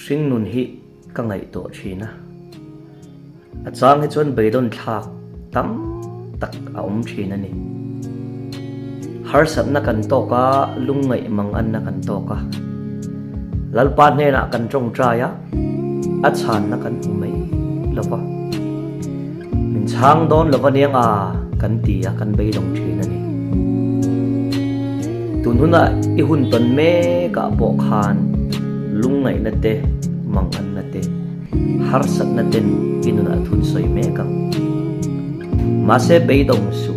Hringnun hi ka ngaihtuah thin a, a chang hi chuan beidawn thlak tam tak a awm thin a ni. Harsatna kan tawk a, lungngaih manganna kan tawk a, Lalpa hnenah kan tawngtai a, a chhanna kan hmu mai lo va. Min chhang dawn lo va niang a kan ti a, kan beidawng thin a ni. Tun huna i hun tawn mekah pawh khan lungngaihna te, manganna te, harsatna ten i nunah thun sawi mek ang. Mahse beidawng suh.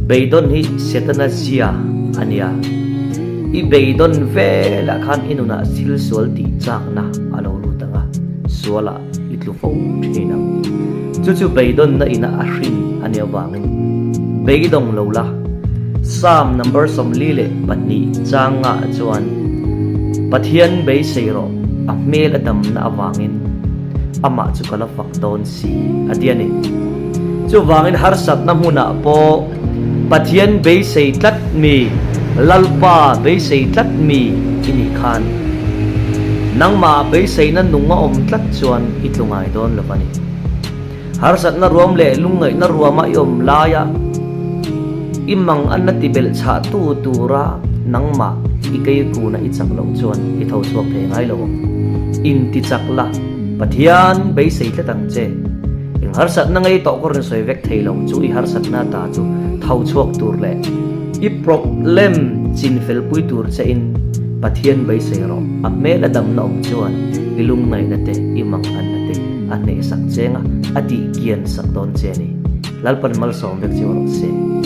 Beidawn hi Setana zia a nia. I beidawn velah khan i nunah thil sual tih chakna a lo lut ang a, sualah i tlu fo thin ang. Chu chu beidawnna ina a hrin a nih avangin beidawng lo la. Psalm number 42 changah chuan Pathian beisei rawh a hmel a damna avangin amah chu ka la fak dawn si a ti a ni. Chuvangin harsatna hmunah pawh Pathian beisei tlat mi, Lalpa beisei tlat mi i nih khan nangmah beiseina nung a awm tlat chuan i tlu ngai dawn lo a ni. Harsatna ruam leh lungngaihna ruama i awm laia i mang anna ti belh chhah tu tura nangmah i kei kuna i chak loh chuan i tho chhuak thei ngai lo ang. Inti chak la, Pathian beisei tlat ang che. Eng harsatna ngei tawh ka rawn sawi vek thei lo chu i harsatna ta chu tho chhuak tur leh i problem chin fel pui tur che in Pathian beisei rawh. A hmel a damna awm chuan i lungngaihna te, i manganna te a hnehsak cheng a, a tih kian sak dawn che a ni. Lalpan malsawm vek che rawh se.